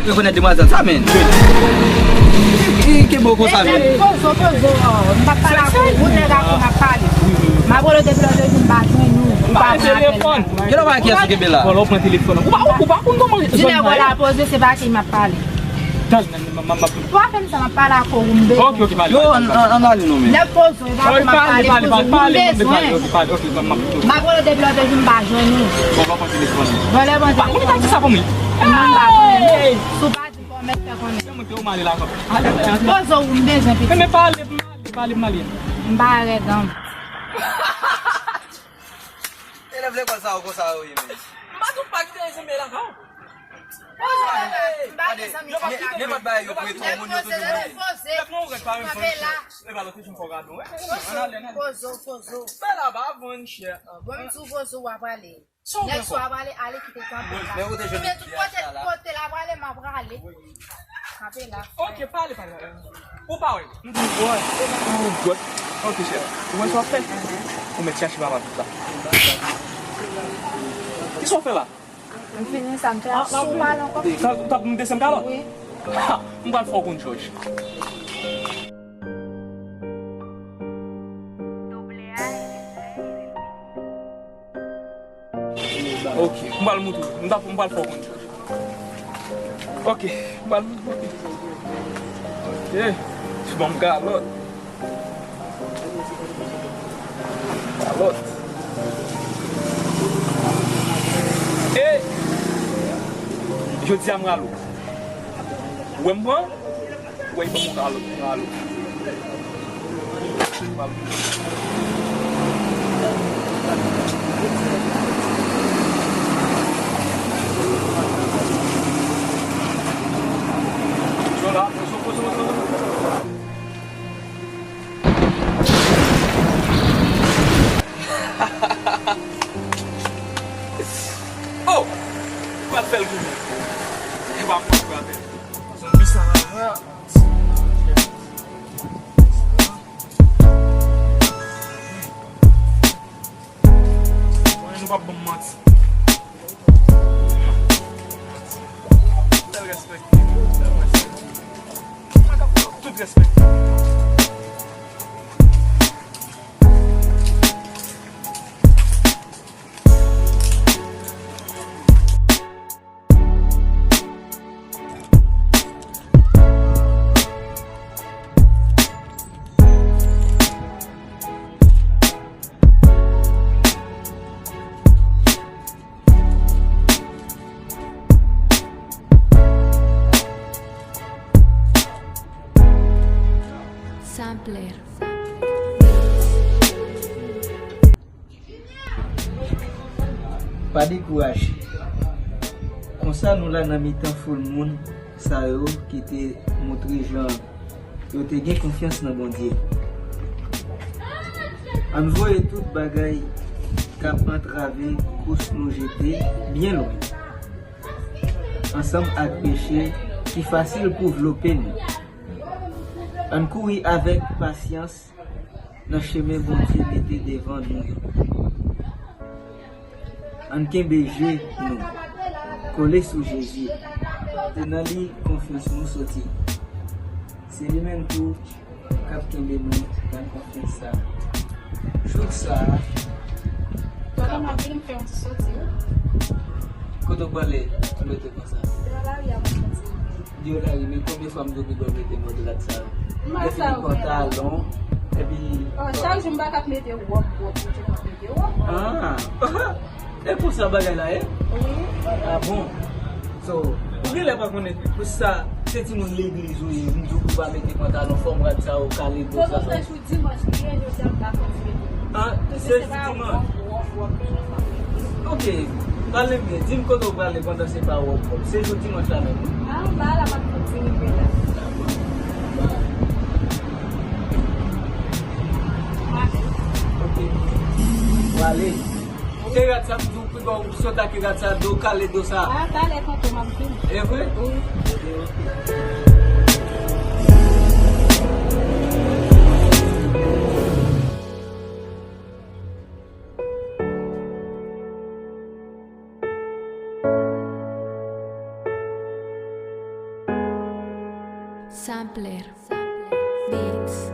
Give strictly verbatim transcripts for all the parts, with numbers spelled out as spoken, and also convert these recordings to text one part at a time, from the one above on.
Rekonèt demwazèl sa, men. Ki, ki, ki bo konsa, men. Pozo, pozo, oh, m p ap pale ak ou. Ou nèg ak ou m ap pale. M ap rele w depi lòt jou, m pa jwenn ou. Ou pa pran apèl. Telefòn. Gen lòt bagay kiyès ou kenbe la? Vòlò pran telefòn. Ou pa, ou pa konn kòman. Di nèg la poze, se pa ki m ap pale. Tande, m, m, m, m, Ou pa fè m sa, m ap pale ak ou, m bezwen. Ok, ok, pale. Yo, ann, ann, ann ale non, men. Nèg pozo, e pa ak ou m ap pale, pozo, ou m bezwen. Ok, pale, ok, m ap, m ap. M ap rele w depi lòt jou, m pa jwenn ou. Vòlò pran telefòn. Vòlò pran telefòn. Ou pa konn sa pou mwen. M pa konnen. Si w pa di, kòmèt fè konnen. Se mwen ki ou male la, kòm. Pozo, ou m bezwen, pitit. Men pale, m ale, pale, m ale. M pa rèd, an. Elèv lekòl sa yo konsa yo ye, men. M pa di w pa kite zanmi lakay ou. Gade, nenpòt bagay yo prete yon moun, yo toujou bliye. Kanpe la. Pozo, pozo, pozo. Fè la, pa vann chè. Bon, m di w pozo, w ap ale. Nèg sa w ap ale, ale kite kanpe la. Kite tout kote, kote l ap ale, m ap ale. Kanpe la. Ok, pale, pale, pale. Ou pa wè. M di, wè. Oh, God. Ok, chè. Ou wè sa w ap fè? Ou mèt chache papa tout la. Kisa w fè la? M fini sa, m te ap sou pale ankò. Ou t ap, ou t ap desann kalòt? Wi. Ha! M pral fè w konn Jòj. Ok, m pral montre w. M t ap, m pral fè w konn Jòj. Ok, m pral montre w. Ok, ti ban m kalòt. Kalòt. E jodi a m rale w. Ou wè m pran? Ou wè, ban m yon kalòt, yon kalòt. Oh! Pral fè l pou mwen. E pa mwen ki pral fè l. Zonbi sa la, vre. Mwen, nou p ap ban m manti. Bèl respè. Bèl respè. Mwen t ap fè tout respè. Sampler. Pa dekouraje. Konsa nou la nan mitan foul moun sa yo ki te montre jan yo te gen konfyans nan Bondye. Ann voye tout bagay k ap antrave kous nou jete byen lwen, ansanm ak peche ki fasil pou vlope nou. Ann kouri avèk pasyans nan chemen Bondye mete devan nou yo. Ann kenbe je nou kole sou Jezi. Se nan li konfyans nou soti. Se li menm tou k ap kenbe nou nan konfyans sa a. Jouk sa a. Tonton, m ap vin fè yon ti soti, wi. Kote w prale? Kote w te pran sa? Deyò lari a, m ap soti. Deyò lari, men konbyen fwa m te oblije w mete mòd rad sa yo? Epi pantalon, epi... Oh, chak jou m pa ka mete wòb, wòb, m toujou mete wòb. Ah! E konsa bagay la ye? Wi. Ah bon? So, ou genlè pa konnen, pou sa, se timoun legliz ou ye, m di w pou w pa mete pantalon, fòm rad sa yo, kale do sa. Tonton, se jou dimanch li ye, jodi a m pa kontinye. Ah, se jou dimanch. Ok, pale m byen. Di m kote w prale pandan se pa wòb wòb. Se jou dimanch la menm, wi. Ah, anba la, m ap kontinye la. Ok. Prale. Te rad sa m di w, pi bon, ou sot ak rad sa, do kale do sa. Ah, talè tonton, m ap vini. E vre? Wi. Sampler. Beats.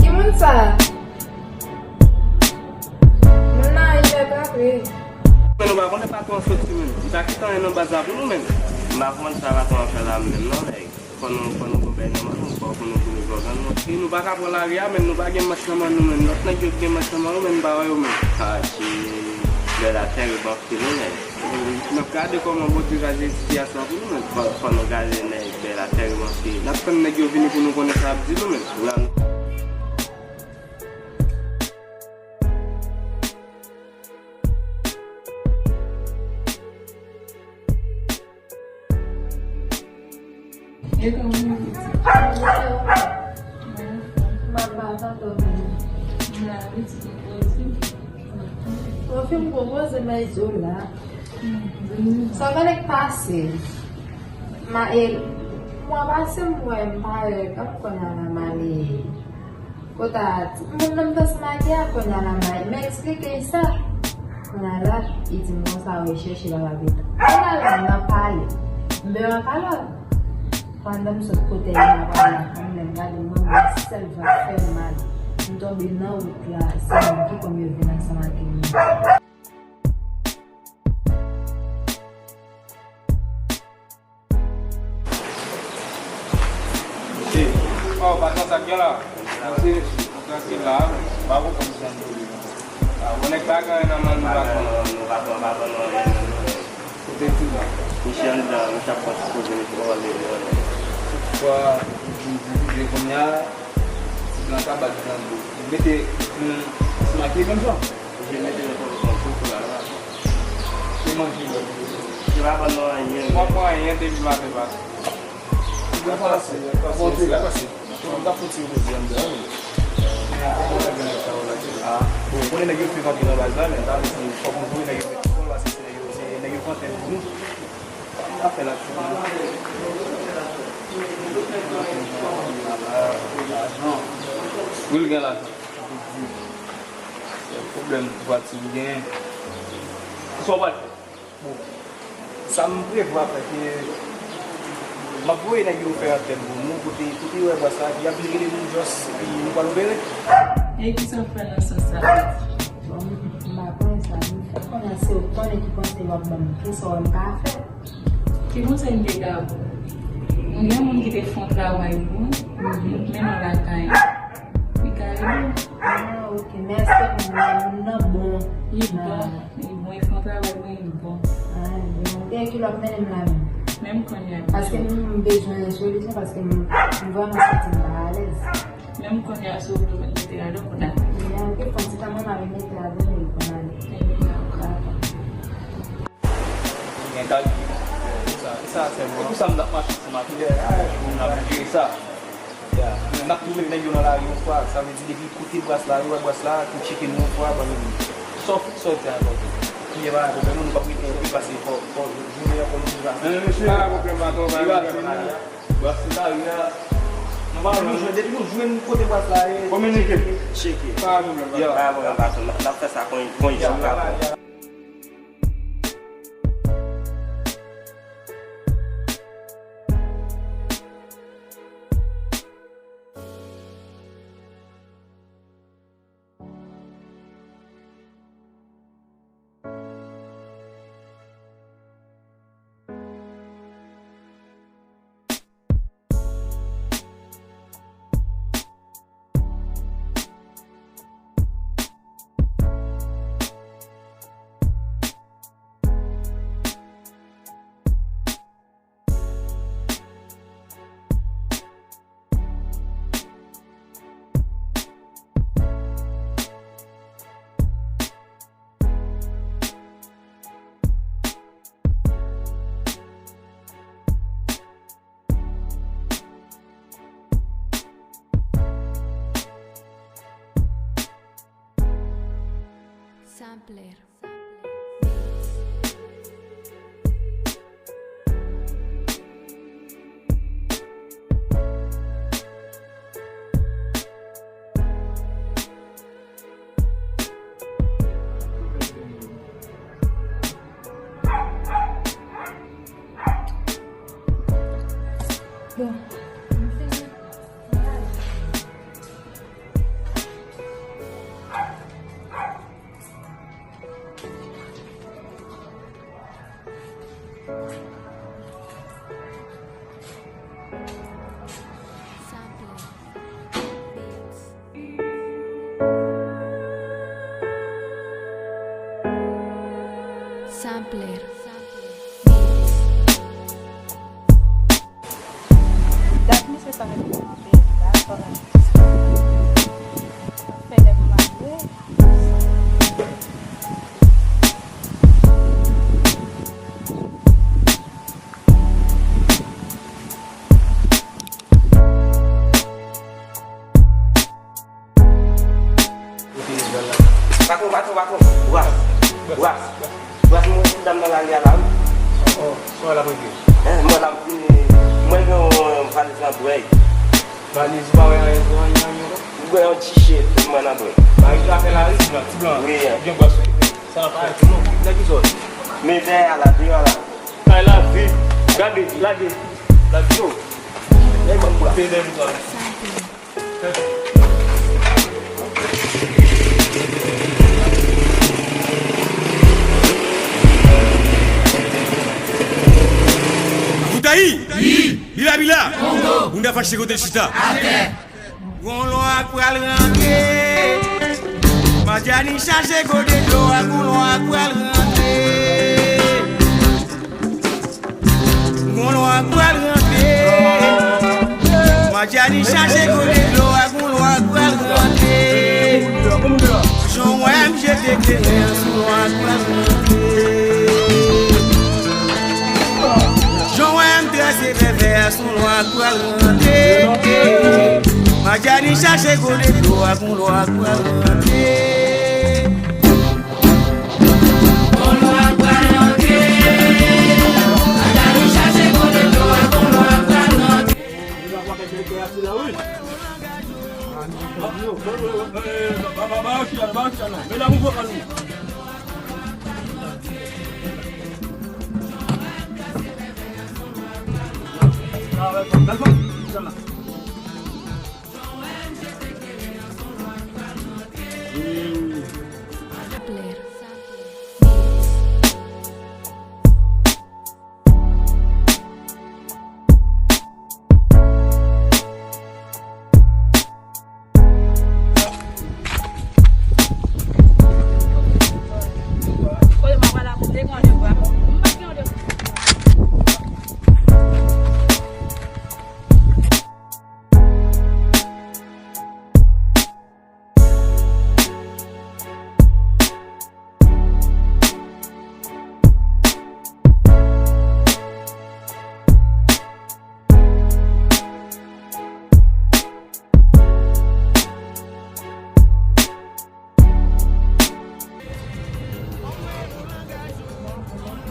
Ki moun sa? Moun nan, li lè pa vre. Men nou pa konnen patwon an soti, men. Li pa kite anyen nan baz la pou nou, men. M pa konprann sa patwon an fè la, menm, non, nèg. Fò nou, fò nou gon bèy nan men nou, fò pou nou boule zògàn nou. E nou pa ka pran lari a, men nou pa gen manch nan men nou, men lòt nèg yo gen manch nan men yo, men nou pa wè yo, men. Ah, ti bèl atè, yo ban fil, wi, nèg. N ap gade kòman Bondye raje sitiyasyon an pou nou, men. Fò, fò nou gade nèg bèl atè, yo ban fil. N ap tann nèg yo vini pou nou konnen sa y ap di nou, men. La, nou E kòman nou pitit? M ap ba tante w vini. M la, pitit, m poze. Ou fin pwopoze, men Izola. Sa genlè k pase. Ma, e, mwa pase, m wè m parèt, kòm kounye a la m ale. Kot a ti moun nan m t ansanm ak li a, kounye a la m al, m eksplike l sa. Kounye a la, li di m konsa, wi, chèche l ap abite. Kounye a la, m nan pale. M bezwen pale. Pandan m sot kote l, m ap pale ak fanm nan, m gade, m wè m wè sèl vag fè m mal. M tonbe nan wout la, se moun ki kòm yo vin ansanm ak li. Mesye, oh, patwon, sa k gen la? Mesye, nou trankil la. Pa konprann sa m tande. Ah, bon, nèg pa gen anyen nan men nou, patwon. Nou pa pran, pa pran nou anyen nan men nou. Kote ti la? Misye anndan, misye ap pran ti koze, misye pa pale nou anyen. Poukisa ou di kounye a, ti blan ka bat gran dlo? Mete nou ansanm ak li menm jan. Misye mete nou konn konn tou kounye a la. Se manje yo. Se pa ban nou anyen. Mwen pran anyen depi maten pase. Mwen pase, mwen pase. Mwen ta fouti yo mezi anndan wi. Ah, bon, konnen nèg yo fè antre nan baz la, men ta vle di fòk nou voye nèg yo met lekòl, paske se nèg yo, se nèg yo pran tèt pou nou. Sa fè la. Wi, l gen lajan. Pwoblèm pou pati l gen. Kisa w pral fè? Bon, sa m prevwa fè ke m ap voye nèg yo fè antèn pou nou, kote, kote yo wè bras la, epi y ap vin rele nou jòs, epi nou pral opere. E kisa w fè nan sans sa? Bon, m pa konnen sa, m fè konnen se ou konnen ki konsèy w ap ban m, kisa w wè m ka fè. Ki konsèy m te ka ba w? M gen moun ki te fè yon travay pou mwen, men nan lakay. Li ka ede w. Ah, ok. Men èske moun nan, moun nan bon? Li bon. Li bon. Li fè yon travay pou li bon. Ah, bon. Gen ki lòt mennen m la menm? Menm kounye a. Paske m bezwen yon solisyon, paske m, m vrèman santi m pa alèz. Menm kounye a, si w vle mete ladan kounye a. Men anpil fwa, ti tan mwen, m ap mete ladan li pou m ale. Dakò. Gen kalkil. Sa, sa sèlman. E pou sa m t ap mache ansanm ak li. Pou n ap jere sa. Ya. N ap tou met nèg yo nan lari yon fwa. Sa vle di depi kote bras la, yo wè bras la, pou tcheke nou yon fwa, ban nou li. Sa w, sa w di ankò? Kounye a pa gen pwoblèm, nou p ap rete anpil pase fò, fò jounen an, fò nou rive a. Men mesye, pa gen pwoblèm, patwon, pa gen pwoblèm. Bras se lari a. Nou pa jwenn, depi nou jwenn kote bras la ye. Kominike. Tcheke. Pa gen pwoblèm, patwon. Pa gen pwoblèm, patwon. N ap fè sa kon, kon yon jou, patwon. Sampler. Bon. Sampler. Dat misye pa rete nan peyi la, fò n al fè nèg malere. Patwon, patwon, patwon. Bras. Bras. Bras, mwen wè ti dam nan lari a la, wi. Oh, sa w la mwen gen. Hein, mwen la, m vini, mwen gen yon valiz nan bwè. Valiz ou pa wè anyen, anyen, anyen, non? Ou gen yon ti chèz, mwen nan bwè. Valiz la fè lari, ti blan, ti blan. Wi, hein. Gen bwè sou li. Sa pa tou, non. Nèg ki sòt. Men dèyè a la, deyò a la. Kay la, vi. Gade, lage. Lage yo. Nèg ban m bwè. Pe dèyè m sòt. Koutayi! Bila bila! Kongo! Bounda fache kote l chita. Atè! Gon lwa k pral rantre. Madjani chache kote dlo a, gon lwa k pral rantre. Gon lwa k pral rantre. Madjani chache kote dlo a, gon lwa k pral rantre. Jan w wè m jete kleren an, sou lwa k pral rantre. Jan w wè m trase vèvè a, sou lwa k pral rantre. Madjani chache kote dlo a, gon lwa k pral rantre.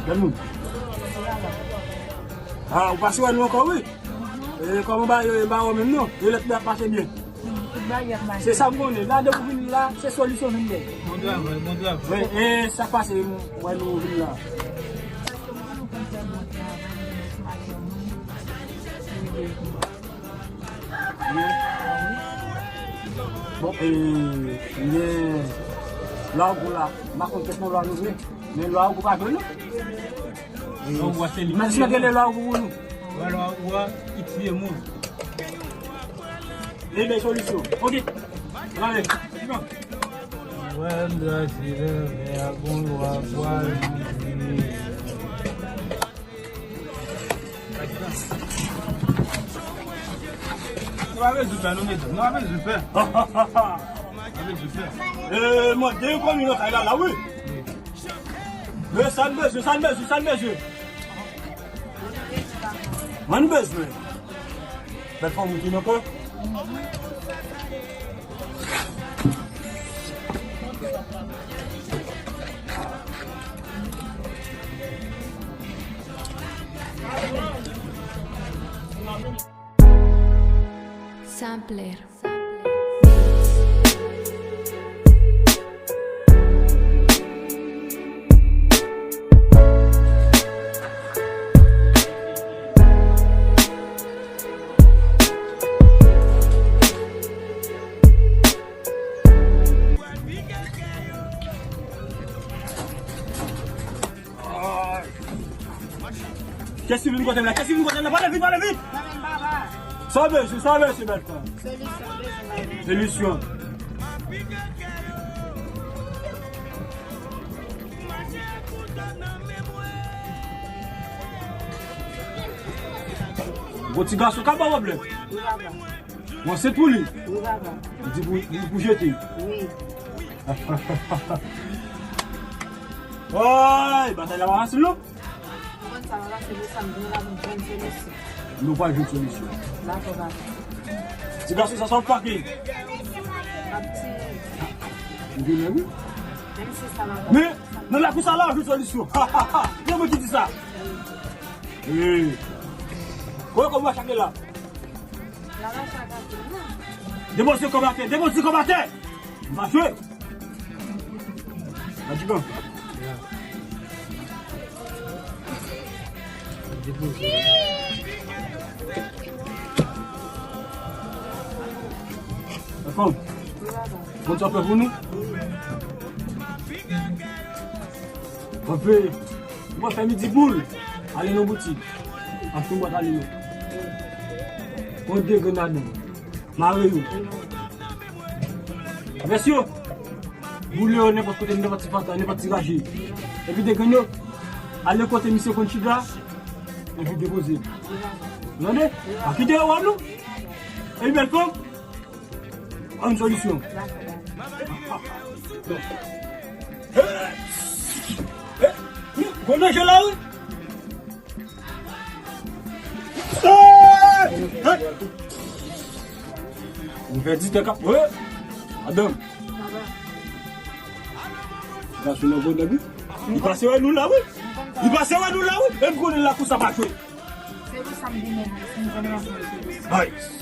Gad moun. Ah, ou pase wè nou ankò, wi. E, kòman bagay yo ye, ba wè menm non. E lèt li ap mache byen. Tout bagay ap mache. Se sa m konnen. La, depi w vin la, se solisyon vin dèyè. Bon travay, bon travay. Wi, e sa k pase, m wè nou vin la. Bon, e, men, lwa ou la, m pa konn kèk nan lwa nou vle, men lwa ou pa jwe, non. E, non, w a se li. Mèsi, mèsi, gade lwa ou pou nou. Lwa, lwa, lwa ki tiye moun. E bèl solisyon. Ok. Mwen m trase vèvè a, gon lwa pral rantre. Nou pa bezwen pè, nou, medam. Nou pa bezwen pè. Nou pa bezwen pè. E, mande yon kòmi nan kay la, la, wi. E, sa n bezwen, sa n bezwen, sa n bezwen. Mwen bezwen. Bèl fanm ou ki nan kò. Sampler. Kès ki vin kote m la? Kès ki vin kote m la? Pale vit, pale vit! Sa w bezwen, sa w bezwen, bèl fanm? Solisyon, bezwen. Solisyon. Bon, ti gason ka ba w pwoblèm. Wi, papa. Bon, se pou li. Wi, papa. Li di pou, li pou jete. Wi. Woy, batay la pa fasil non. Ou konn sa, papa, se pou sa m vin la pou m jwenn solisyon. Nou pral jwenn solisyon. Dakò, papa. Ti gason sa, sa w pake? Ap tiye. Ou vin la, wi. Menm si sa la. Men, nan lakou sa la, w jwenn solisyon. Gen moun ki di sa. Wi. Kote kòb mache la? Depoze kòb atè, depoze kòb atè. Mache. Madigan. Dakò. Bon, sa fè pou nou. Anpe. Mwen fè midi boul. Ale nan boutik. Achte yon bwat alimen. Pran de grenn ladan. Mare yo. Vès yo. Boule yo nenpòt kote, nenpòt ti pantan, nenpòt ti raje. Epi de grenn yo. Ale kote misye konn chita. Epi depoze. Ou tande? Pa kite yo wè nou. Epi bèl fanm. An solisyon. Bon. Gwo danje la, wi. Ou pèdi tèt ap, wi. Madanm. Gason nan gwo nèg, wi. Li pase wè nou la, wi. Li pase wè nou la, wi. E m konnen lakou sa pa jwe. Se pou sa m vin la, si m konnen w ap manje. Ay.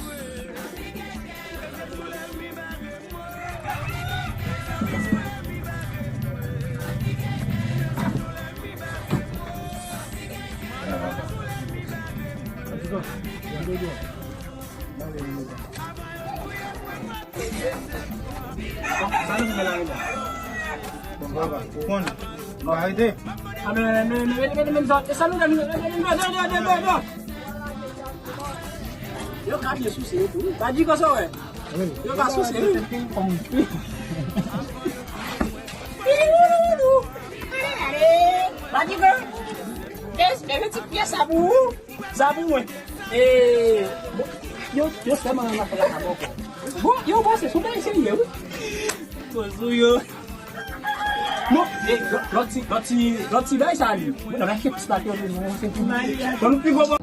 Bon, papa, ou konn. Nou arete. A, men, men, men, men, men, men, men, sa nou, men, men, men, men, men, men, men, men. Yo ka byen souse yo tou. Pa di konsa, wè. Yo ka souse, wi. Madigan. Yes, men ti pyès sa pou ou. Sa pou mwen. E, bon, yo, yo sèlman nan afè la ka bò kò. Bon, yo panse sou bagay serye, wi. Koz ou yo. Non, e, lòt, lòt ti, lòt ti, lòt ti bagay sa li. Mwen nan achte pis la ke nou, se pou. Ban nou pi gwo